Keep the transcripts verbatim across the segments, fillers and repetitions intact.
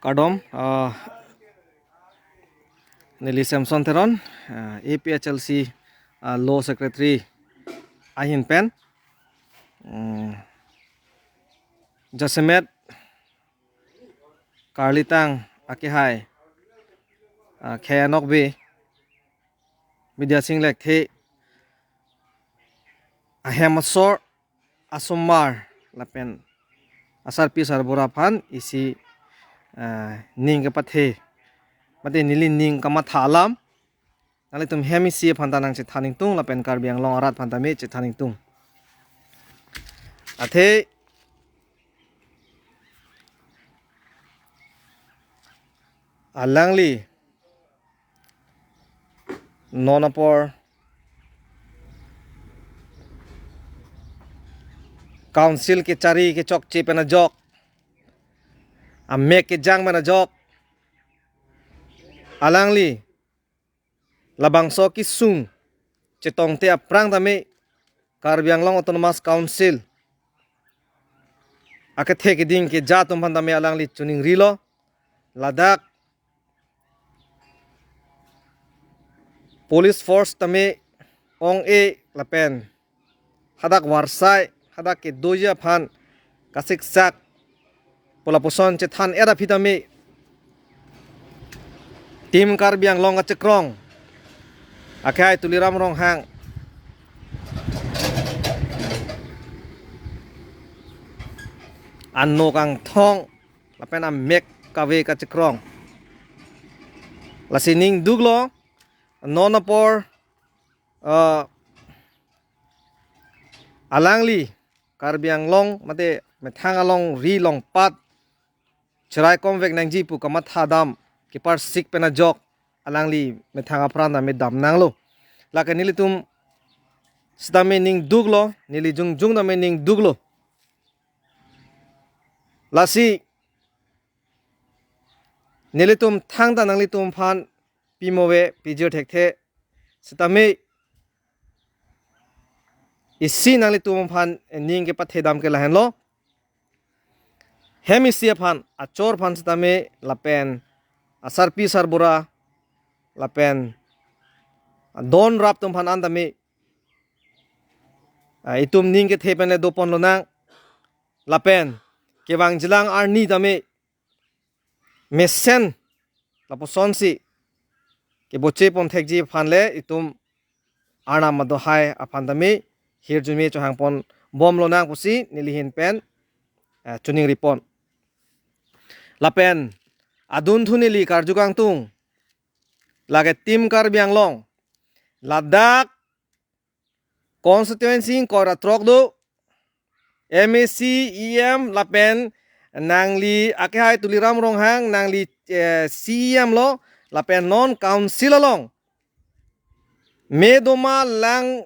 Kardom, ah, neli Samson Teron, ah, A P H L C, ah, Law Secretary ahin pen. Hmm, jasemet karlitang akehai, ah, Khei Anokbe, Bidya Sing Lekthe ahem asor asomar lapen asarpi sarbura aphan isi, eh, ning kepathe, mate neli ning kamatha alam nanglitum hem isi aphan ta nangchethan ingtung lapen Karbi Anglong arat aphan tame chethan ingtung. Athe alangli non apor council kechari kechokche pen ajok, amek kejang pen ajok, alangli labangso kesung chetongte aphrang tame Karbi Anglong Autonomous Council akethe keding keja atum aphan tame alangli choningrilo. Ladak police force tame ong-e lapen hadak varsai, hadak kedoji aphan kasiksak pu lapuson chethan-et aphi tame Team Karbi Anglong kachekrong akehai Tuliram Ronghang ano kangthong lapen amek kave kachekrong. Lasi ning duklo, non apor, eh, alangli Karbi Anglong mate methang alongri longpat cheraikomvek nangji pu kamatha dam keparsik pen ajok alangli methang apran tame dam nanglo. Lake nelitum sitame ning duklo, neli jongjong tame ning duklo. Lasi nelitum thangta nanglitum aphan pimo ave, pijir thekthe. Sitame isi nanglitum aphan ning kepathe dam ke lahenlo. Hem isi aphan, achor aphan sitame lapen asarpi sarbura lapen adon rap atum aphan an tame, ah, itum ning kethe pen le dopon lonang lapen kevangjilang arni tame mesen lapusonsi keboche pon thekji aphan le itum Arnam adohai aphan tame hirjume chohang pon bom lonang pusi neli ahin pen, eh, choningripon. Lapen adunthu neli karju kangtung, lake Team Karbi Anglong ladak constituency ingkoi ra throk do, M A C, E M lapen nangli akehai Tuliram Ronghang nangli, eh, C E M lo lapen non council along me doma lang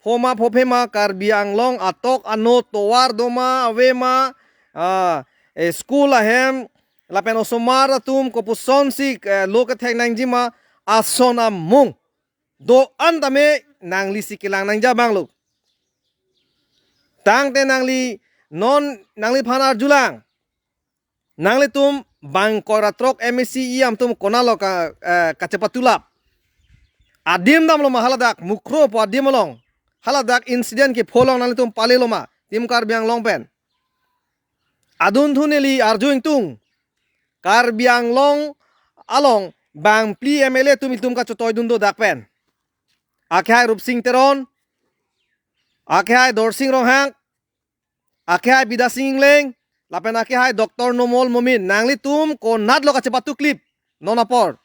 phoma phophema Karbi Anglong atok ano tovar doma avema, ah, eh, school ahem lapen osomar atum kopusonsi, eh, lo kethek nangjima ason amung do-an tame nanglisi kelang nangji abang lo. Tangte nangli non nangliphan arjulang. Nanglitum bang ingkoi ra throk M A C E M atum konatlo ka, eh, kachepatulap. Adim damlo ma haladak Mukroh pu adim along. Haladak incident kepho along nanglitum palelo ma Team Karbi Anglong pen. Adunthu neli arju ingtung. Karbi Anglong along bangphli M L A atum itum kachotoi dun do dak pen. Akehai Rupsing Teron, akehai Dorsing Ronghang, akehai Bidya Sing Engleng, lapen akehai Doctor Numal Momin, nanglitum konatlo kachepatuklip non apor.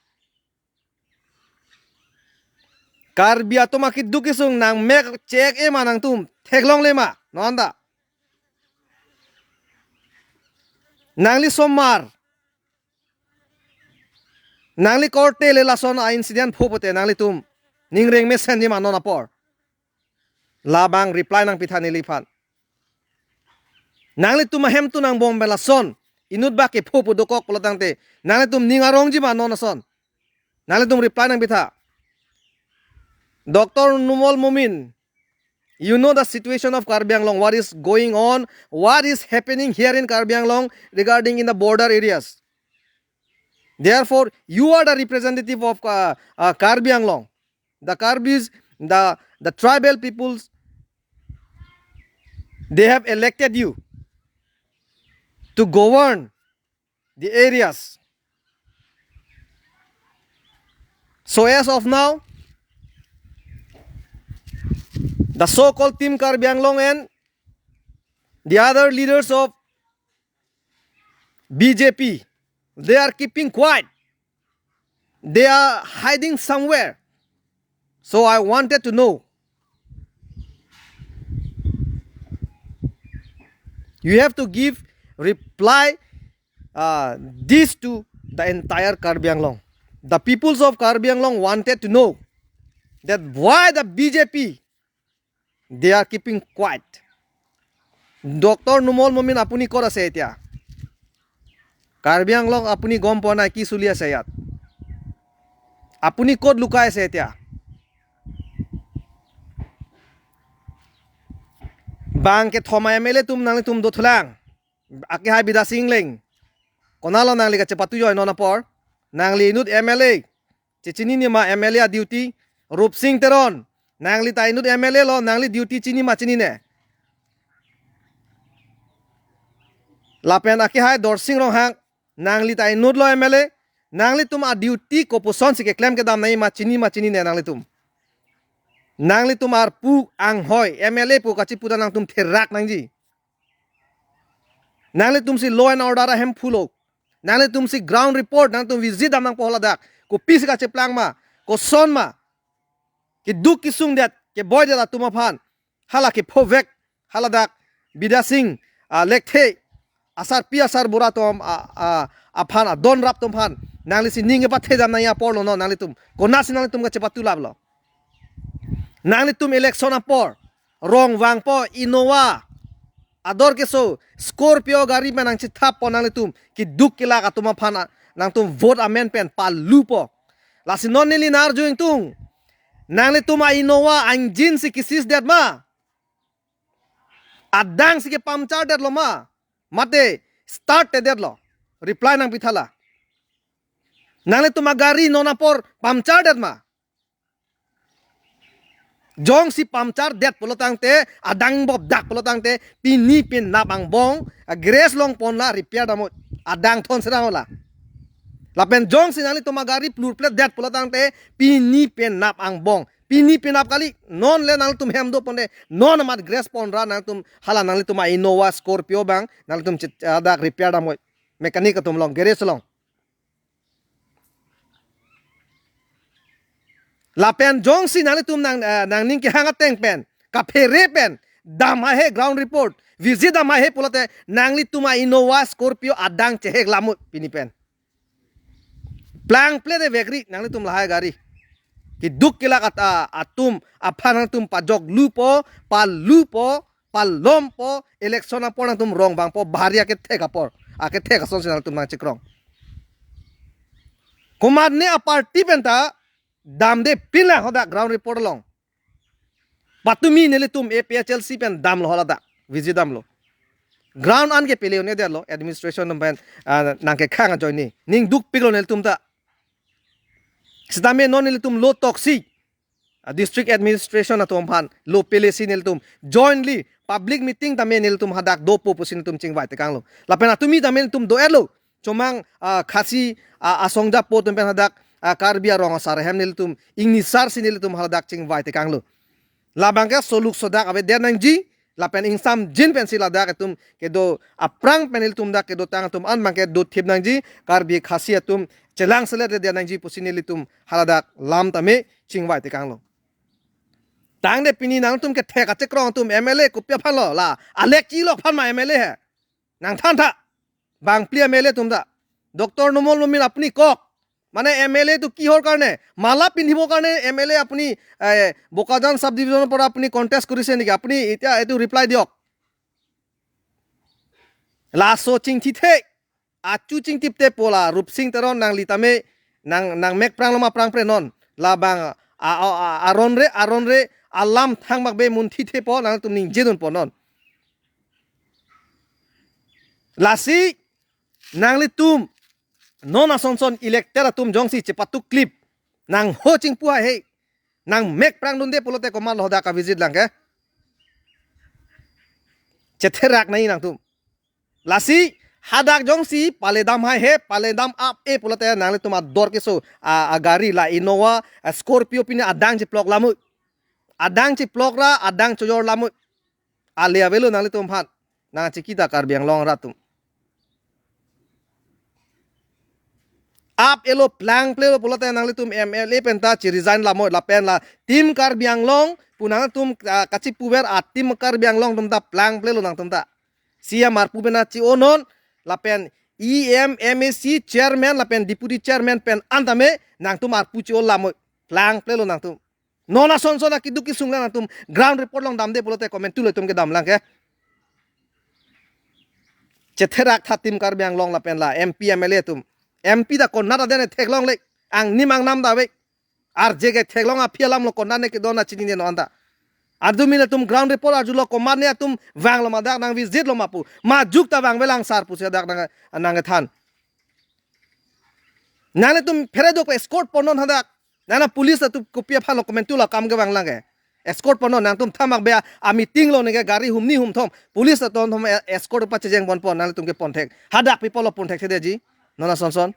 Karbi atum akeduk kesung nangmek chek-e ma nangtum, theklongle ma non ta. Nangli somar, nangli korte le lason a incident pho pote nanglitum ning reng mesenji ma non apor. Labang reply nangpitha neliphan. Nanglitum ahemtun angbong pen lason inut bak kepho pu dokok pulo tangte nanglitum ning arongji ma non ason. Nanglitum reply nangpitha. Doctor Numal Momin, you know the situation of Karbi Anglong, what is going on, what is happening here in Karbi Anglong regarding in the border areas. Therefore, you are the representative of uh, uh, Karbi Anglong. The Karbis, the, the tribal peoples, they have elected you to govern the areas. So as of now, the so-called Team Karbi Anglong and the other leaders of B J P, they are keeping quiet. They are hiding somewhere. So I wanted to know. You have to give reply uh, this to the entire Karbi Anglong. The peoples of Karbi Anglong wanted to know that why the B J P, they are keeping quiet. Doctor Numal মমিন, আপুনি ক'ত আছে এতিয়া? কাৰ্বি আংলং আপুনি গম পোৱা নাই কি চলি আছে ইয়াত? আপুনি ক'ত লুকাই আছে এতিয়া? Bang kethom a M L A atum nanglitum dothulang. Akehai Bidya Sing Engleng. Konatlo nangli kachepatu joi non apor? Nangli inut M L A. Chechinine ma M L A a duty? Rupsing Teron. Nangli ta inut M L A lo, nangli duty chini ma chinine? Lapen akehai Dorsing Ronghang. Nangli ta inut lo M L A. Nanglitum a duty kopuson si keklem kedam nangji ma chini ma chinine nanglitum? Nanglitum arpu anghoi M L A pu kachiputa nangtum therak nangji. Nanglitum si law and order ahem phulo. Nanglitum si ground report nangtum visit dam nangpo haladak. Kopisi kacheplang ma, koson ma, keduk kesung det, keboi det atum aphan, hala kephovek, haladak Bidya Sing, ah, Lekthe, asarpi asarbura atum, ah, ah, aphan, adon rap atum aphan nangli si ning kepathe dam nangji apor lo non nanglitum. Konatsi nanglitum kachepatu laplo? Nanglitum election apor rong vangpo, Innova ador keso, Scorpio gari pen nangchethappo nanglitum, keduk kelak atum aphan a-, nangtum vote amen pen palupo. Lasi non neli nang-arju ingtung. Nanglitum a-Innova engine si kisis det ma? Adang si kepuncture detlo ma? Mate start te detlo? Reply nangpi tha la. Nanglitum agari non apor puncture det ma? Jongsi puncture det pulo tangte, adang bobdak pulo tangte, pini penap angbong, a, garage along pon la repair dam, adang thon serang la. Lapen jongsi nanglitum agari plurplet det pulo tangte, pini penap angbong. Pini penap kali, non le nanglitum hem do ponte, non amat garage pon ra nangtum, hala nanglitum a-Innova Scorpio bang, nanglitum chit, adak repair dam, mechanic atum along, garage along. Lapen jongsi nanglitum nang, eh, nangning kehang ateng pen, kaphere pen, dam ahe ground report, visit dam ahe pulote, nanglitum a-Innova Scorpio adang chehek lamut pini pen. Plangple de vekri, nanglitum lahai gari. Keduk kelak at-, a-, atum aphan nangtum pajoklupo, palupo, palompo, election apor nangtum rong vangpo, bhari akethek apor, akethek asonsi nangtum nangchekrong. Komatne a-party penta damde pinlang hadak ground report along. Patumi nelitum A P H L C pen damlo haladak, visit damlo. Ground an ke pele un-edetlo, administration atum pen, ah, nangkekhang ajoine. Ning dukpiklo nelitum ta. Sitame non nelitum lo toksi, ah, district administration atum aphan lo pele si nelitum jointly public meeting tame nelitum hadak dopo pusi nelitum chingvai tekanglo. Lapen atumi tame nelitum do-etlo. Chomang, ah, Khasi, ah, asong japo atum pen hadak, ah, Karbi arong asar ahem nelitum ingnisar si nelitum haladak chingvai tekanglo. Labang ke soluk sodak avedet nangji, lapen ingsamjin pensi ladak atum kedo aphrang pen nelitum dak kedotang atum an bang ke dothip nangji, Karbi Khasi atum chelang selet det nangji pusi nelitum haladak lam tame chingvai tekanglo. Tangte pini nangtum kethek achekrong atum M L A kopi aphanlo la, alek chilok aphan ma M L A he? Nangthan tha. Bangphli M L A atum ta. Doctor Numal মমিন আপুনি কওক, মানে M L A টো কিহৰ কাৰণে? মালা পিন্ধিবৰ কাৰণে M L A আপুনি, এ, বোকাজান চাব ডিভিজনৰ পৰা আপুনি কণ্টেষ্ট কৰিছে নেকি? আপুনি এতিয়া এইটো ৰিপ্লাই দিয়ক। Laso chingthithe, achu chingtipte pu la Rupsing Teron nangli tame nang, nangmek pranglo ma prangpre non. Labang a, a, a, aronre, aronre alam thang makbe munthithe po nangtum ningjedunpo non. Lasi nanglitum Non asonson elected atum jongsi chepatuk klip, nang ho chingpu hai he, nang mek prang dunde pulote komat lo hadak ka-visit lang ke. Chetherak nai nangtum. Lasi hadak jongsi paledam hai he, paledam ap-e pulote nanglitum ador keso a, agari la Innova, a, Scorpio pine adang cheplok lamui. Adang cheplok ra, adang chojor lamui. Ale avelo nanglitum aphan. Nang chikita Karbi Anglong arat atum. Ap-elo, plangplelo pulote nanglitum M L A penta chi-resign lamui, lapen la Team Karbi Anglong pu nangtum, ah, kachipuver a Team Karbi Anglong atum ta plangplelo nangtum ta. C M arpu pen chi-onon, lapen E M, M A C, chairman, lapen deputy chairman pen an tame nangtum arpu chi-o lamui. Plangplelo nangtum. Non asonson akeduk kesung lang nangtum ground report along damde pulote komantu lo itum kedam lang ke. Chetherak tha Team Karbi Anglong lapen la M P M L A atum. M P ta konat aden theklongle. Angnim angnam ta ave. Arje ke theklong aphi alam lo konat ne kedon na chinine non ta. Adu mine atum ground report arjulo komat ne atum vanglo ma dak nang-visit lo ma pu. Majuk ta vangvelang sar pusi dak nang, nangkethan. Nanglitum phere dok escort ponnon hadak. Nana police atum kopi aphan lo komantu lo kam kevang lang ke. Escort ponnon nangtum thamak be a meeting lo neke gari humni humthom. Police atum thom e-, escort pachejeng ponpon nanglitum ke ponthek. Hadak people lo ponthekthedetji. Non asonson.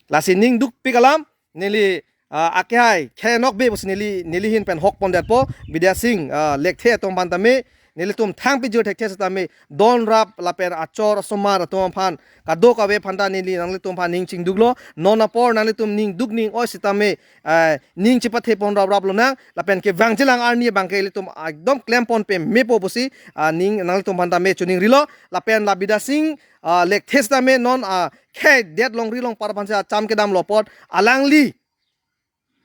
Lasi ning dukpik alam, neli, ah, akehai, khenok be pusi neli, neli ahin pen hok pondetpo, Bidya Sing, ah, Lekthe atum aphan tame, nelitum thang pijir thekthe setame, don rap lapen achor asomar atum aphan, kadokave aphan ta neli nanglitum aphan ning chingduklo, non apor nanglitum ning duk ning oi setame, ah, ning chepathe pon rap rap lonang, lapen kevangjilang arni abang ke ilitum ekdom klem pon pemepo pusi, ah, ning nanglitum aphan tame chiningrilo, lapen la Bidya Sing, ah, Lekthe setame non, ah, khei det longri longpar aphan si acham kedamlo apot, alangli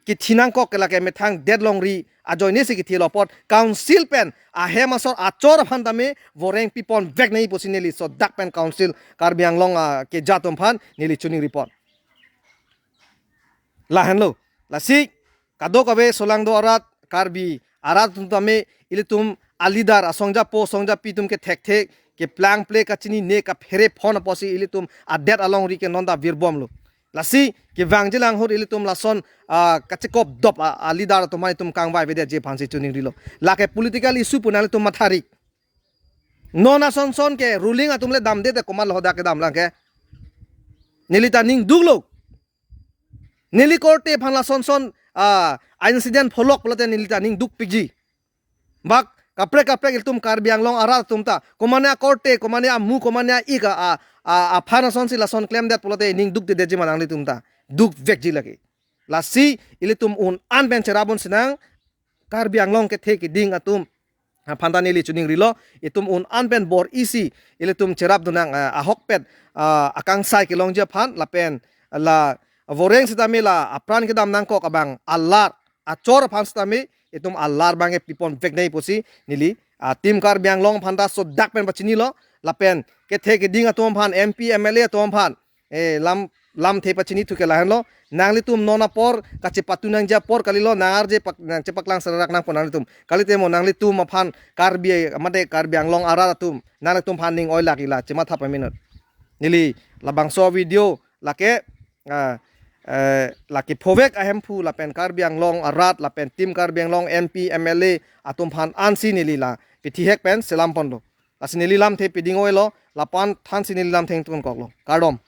kithi nangkok ke lake methang det longri ajoine si kithilo apot, council pen ahem asor achor aphan tame voreng pipon vek nai pusi neli laso dak pen council Karbi Anglong, ah, keja atum aphan neli chiningri pon. Lahenlo. Lasi kadokave solangdo arat, Karbi arat atum tame ilitum a-leader asongjapo songjapi atum ke thekthe, keplangple kachinine kaphere phon apotsi ilitum adet alongri ke non ta virbomlo. Lasi kevangjilang ahut ilitum lason, ah, kachekop dop a, a-leader atum aphan itum kangvai avedetji aphan si chiningrilo. Lake political issue pu nanglitum matha ri. Non asonson ke ruling atum le damde te komat lo hadak kedam lang ke. Neli ta ning duklo. Neli korte aphan lasonson, ah, incident pholok pulote neli ta ning dukpikji. Bak kaprek kaprek ilitum Karbi Anglong arat atum ta. Komane akorte, komane amu, komane a-ik a, a, a, aphan asonsi lason klemdet pulote ning dukdedetji ma nanglitum ta. Duk vekji lake. Lasi ilitum un-an pen cherap un sinang Karbi Anglong kethe keding atum aphan ta neli chiningrilo, itum un-an pen bor-isi ilitum cherap dunnang, ah, ahokpet, ah, akangsai kelongji aphan lapen la voreng setame la apran kedam nangkok abang alar achor aphan setame itum alar abang ke pipon vek nai pusi neli, ah, Team Karbi Anglong aphan ta laso dak pen pachinilo lapen kethe keding atum aphan M P M L A atum aphan, eh, lam lamthe pachini thu ke lahenlo. Nanglitum non apor kachepatu nangji apor kalilo, nang arje pak, nang chepaklang serarak nangpo nanglitum. Kalite mo nanglitum aphan Karbi, mate Karbi Anglong arat atum nanglitum aphan ning oilak ila chematha paminot. Neli labangso video lake, ah, eh, lake phovek ahemphu lapen Karbi Anglong arat lapen Team Karbi Anglong M P M L A atum aphan ansi neli la pithihek pen selam ponlo. Lasi neli lamthe piding oilo, lapu-an thansi neli lamthe ingtun koklo. Kardom.